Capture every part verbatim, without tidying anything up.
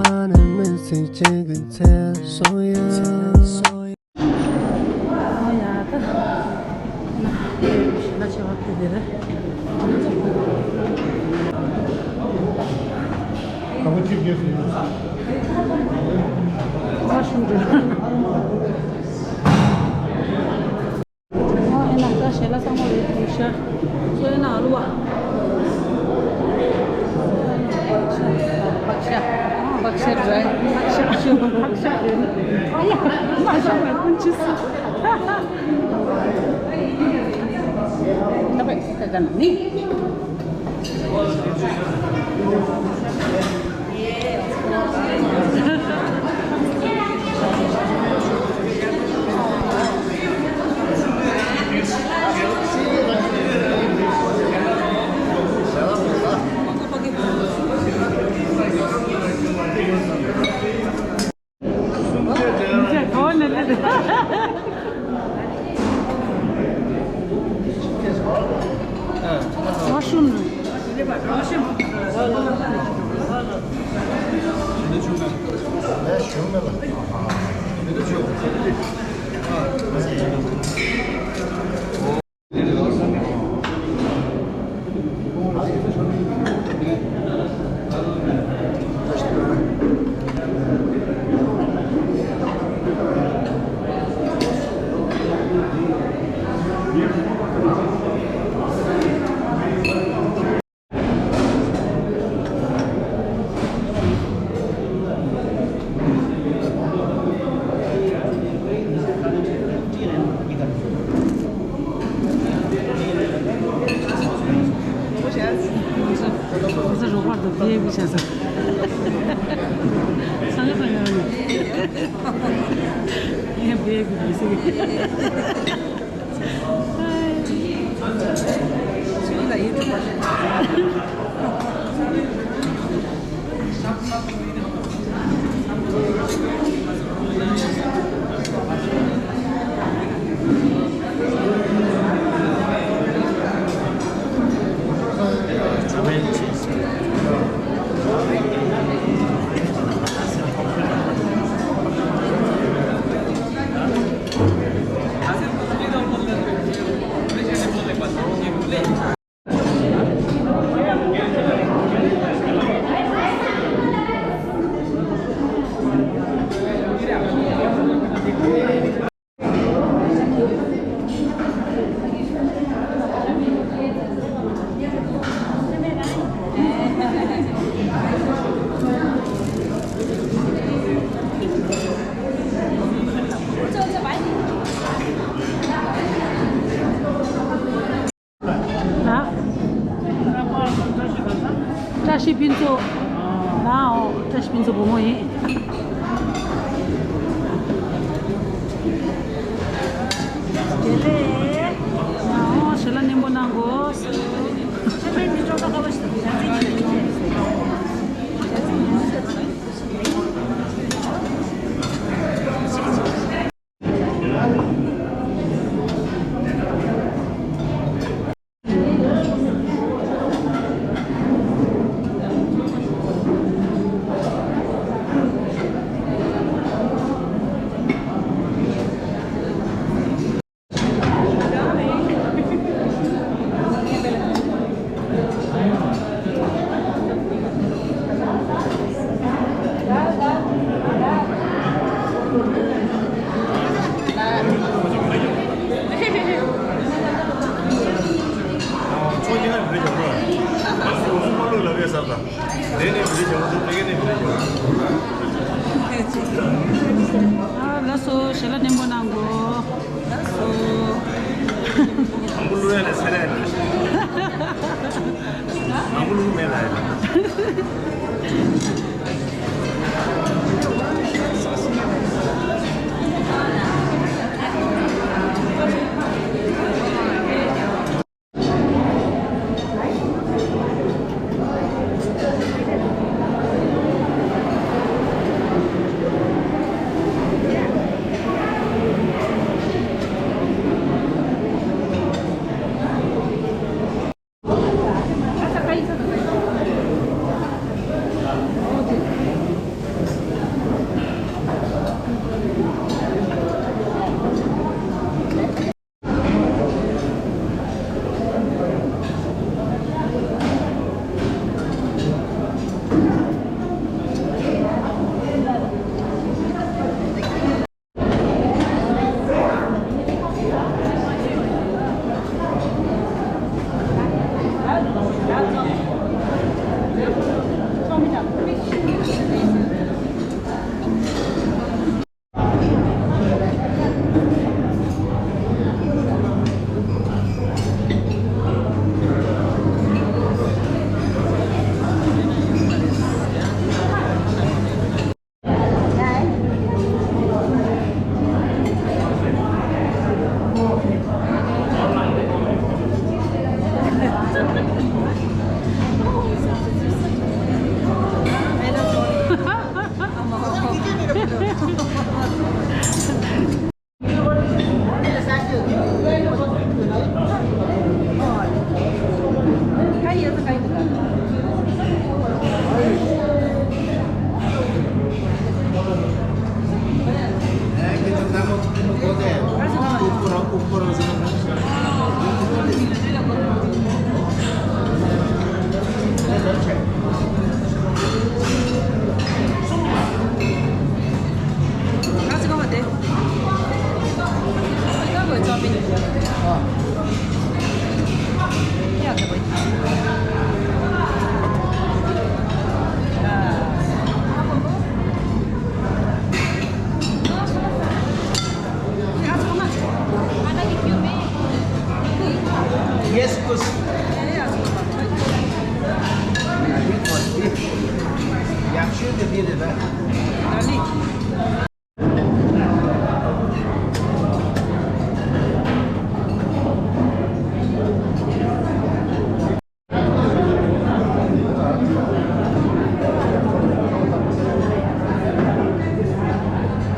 ཨ་ནི་མི་ཚེ་གཅིག་གི་ཚེ་སྲོག་ཡང་། ཨོ་ཡ་ད། ན་ཆེ་བ་ཕུད་དེ་རེད། ཨ་ཤུ་འདྲ། ཨ་ཨེ་ན་ད་ཞལ་ལག་ཚང་མ་རེད་འདུག་ཤག་སོ་ཨེ་ན་ཨ་ལུ་བ། ཕག་ཤ། ཕག་ཤ་རེད། ཕག་ཤ་ཕག་ཤ་རེད། ཨ་ཡ་མ་ཤ་བ་ཀུན་ཅི་སུ། ད་པ་ད་ད་ན་ནི། ང་ཚོ་རོགས་པ་དང་བེ་བི་བྱས་སོང་། སང་ཉིན་སང་ཉིན་ངས་བེ་བི་བེ་སི། བཀྲ་ཤིས་ཕུན་ཚོགས། ལའོ། བཀྲ་ཤིས་ཕུན་ཚོགས་བུ་མོ་ཡིན། དགེ་ལེགས། ལའོ། ཞལ་ལག་ནན་པོ་གནང་དགོས། ཨ་ལགས་སོ། ཞལ་ལག་ནན་པོ་གནང་གོ། ལགས་སོ། དང་པོ་བླུག་ཡ་ལ་སེ་ར་ཡ་ལ། དང་པོ་བླུག་མེད་ལ་ཡ་ལ།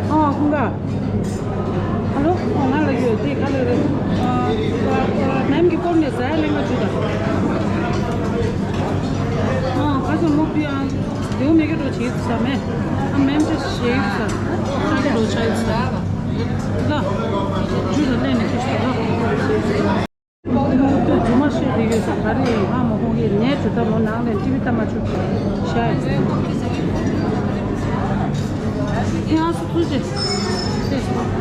ཨ། ཁོང་ག་ཧ་ལོ། ང་ལ་ཡོད་དེ་ག་ལ་རེད། ཨ། ཨ། མེམ་གྱི་སྐོར་ནས་ཟ་ཡ་ལེན་ག་བཅུག་ད། ཨ། ཁ་སང་མོ་པི་ཨ། ཡོང་མེད་ཀྱི་འགྲོ་བྱེད་ས་མེད། ཨ། མེམ་ཅི་ཞེས་ས། ཁ་ཀྱི་འགྲོ་ཆ་ཡོད་ས། ལ། ཇུ་ལ་ལེན་ནས་ཁྱེར་ཤོག་ལ། ཁོ་ཚོ་རྫུན་མ་བཤད་བསྡད་ཡོད་ས་ག་རེ་ཡིན། ཧ་མ་གོ་གི། ངས་དྲི་ད་མོ་ནང་ལ་ཊི་བི་ལྟ་མ་བཅུག་ཤ་ཡ། ཨེ། ཨ་སུ་ཐུགས་རྗེ་ཆེ།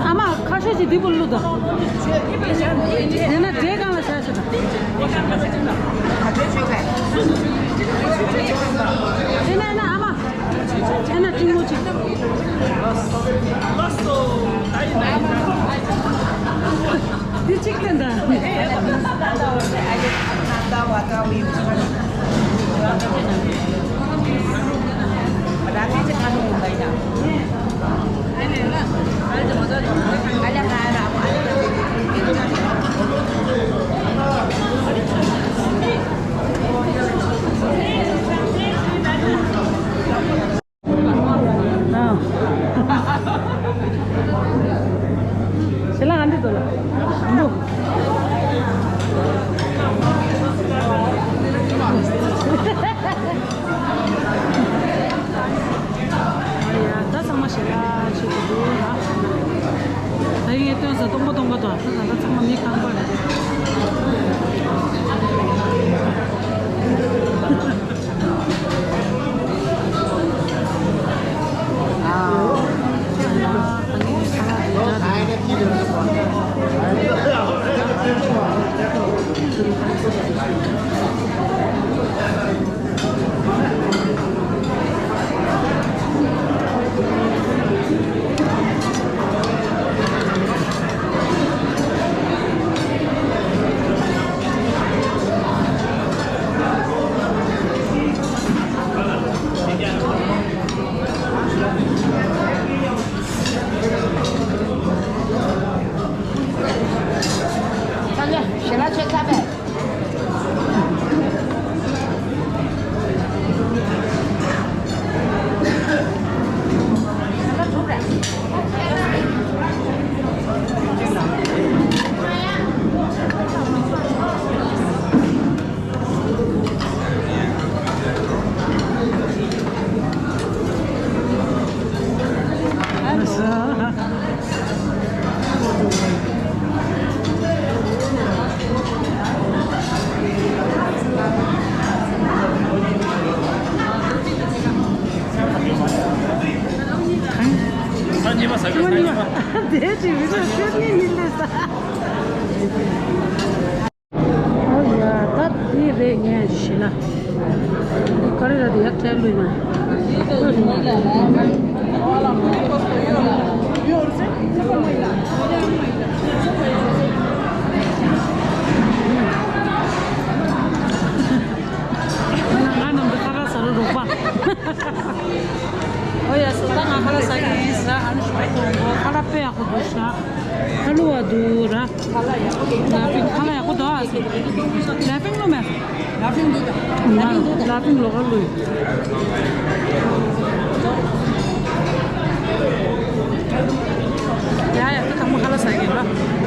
ཨ་མ། ཁ་ཤས་ཅིག་འདི་པོ་བླུགས་དང་། དེ་ན་འབྲས་གང་ལ་བཞག་བཞག་དང་། དེ་ན་ན་ཨ་མ། དེ་ན་གཅིག་མོ་གཅིག། འདི་གཅིག་བསྟན་དང་། ཞལ་ལག་ཨ་འདི་དོ་ལ། འདུག་ཨ་ཡ། ད་ཚང་མ་ཞལ་ལག་བྱེད་དུ་འདུག་ལ། ད་ཡིན་སྟོན་ས་སྟོང་པ་སྟོང་པ་དང་། ད་ད་ཚང་མ་མི་གང་པ་རེད། ཞལ་ལག་མཆོད་ཚར་བས། ས་གཉིས་པ་ཟ་གི། ས་གཉིས་པ། དེ་ཅི་བི་ཌི་ཡོ་ཤོད་ངེས་མི་འདུག་ས། ཨོ་ཡ། ད་འདི་རེད། ངས་ཞུས་ན་འདི་ག་རེ་ར་དེ་ཡག་ཐལ་ལུས་ན། ང་རྣམས་ཀྱི་ཁ་ཁ་ཟ་རུ་རོགས་པ། ཨོ་ཡ། སོ་ད་ང་ཁ་ལག་ཟ་གི་ཡིན་ཟ། ཨ་ནི་ཞོགས་པ་ཁ་ལག་དཔེ་ཡག་པོ་འདུག་ཤག་ཁ་ལུ་བ་འདུག་ར། ལ་ཕིང་ཁ་ལག་ཡག་པོ་འདུག་ཨ། ལ་ཕིང་ལོ་མེ། ལ་ཕིང་འདུག་ད། ལ་ཕིང་འདུག་ད། ལ་ཕིང་ལོ་ག་ལུ་ཡ། ཡ་ཡ། ད་དང་པོ་ཁ་ལག་ཟ་གི་ཡིན་པ།